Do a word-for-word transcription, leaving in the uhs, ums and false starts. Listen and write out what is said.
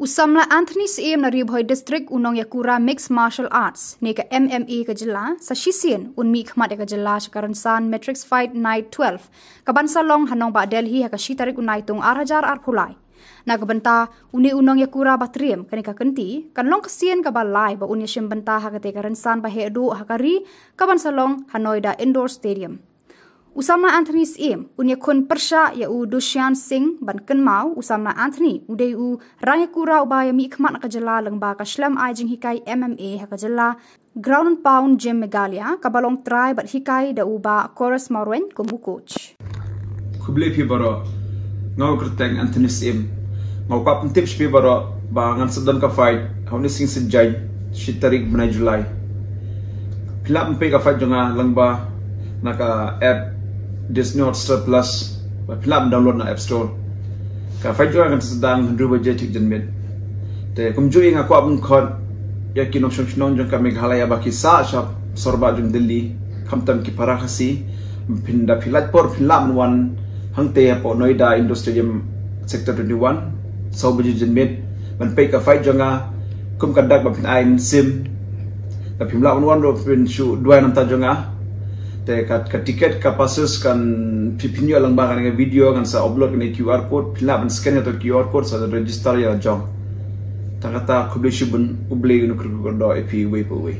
U samla Anthony Syiem na Ri Bhoi District u nongïakura Mixed Martial Arts ne ka M M A ka jylla, sa shisien un mih khmat ïa ka jylla sha ka rynsan Matrix Fight Night twelve, ka ban sa long ha nongbah Delhi ha ka shi tarik u Naitung ar hajar arphew lai. Na ka bynta une u nongïakura ba triem, kane ka kynti kan long ka sien kaba lai ba un ïashim bynta ha kata ka rynsan ba heh duh ha ka ri, ka ban sa long ha Noida Indoor Stadium. U samla Anthony Syiem un ïakhun pyrshah ïa u Dushyant Singh ban kynmaw u samla Anthony u dei u rangïakura uba ïamih khmat na ka jylla lyngba ka shlem ai jinghikai M M A ha ka jylla, Ground and Pound Gym Meghalaya, kaba long trai bad hikai da u Bah Chorus Marwein kum u coach. Khublei phi baroh. Nga u kyrteng Anthony Syiem. Nga u kwah pyntip sha phi baroh ba ngan sa don ka fight ha une u sngi Saitjaiñ, shi tarik bnai July. Phi lah ban peit ka fight jong nga lyngba na ka app Disney Hotstar Plus, ba phi lah ban download na App Store. Ka fight jong nga kan sa sdang hynriew baje thik janmiet. Te kumjuh nga kwah ban khot ïa ki nongshong shnong jong ka Meghalaya ba ki sah sha sorbah jong Delhi, khamtam ki para Khasi. Phin, da phi lait por phin lah ban wan hangtei hapoh Noida Indoor Stadium, Sector twenty-one, saw baje janmiet, ban peit ka fight jong nga. Kum ka dak ba phin ai mynsiem, da phim lah ban wan ruh phin shu duwai na ka bynta jong nga. Te ka, ka ticket, ka passes kan phi, phin ïoh lyngba kane ka video, ngan sa upload kane ka QR code, phin lah ban scan kata ka QR code sa register ïa la jong. Tang kata, khublei shibun, U Blei un kyrkhu kyrdoh ïa phi uwei pa uwei.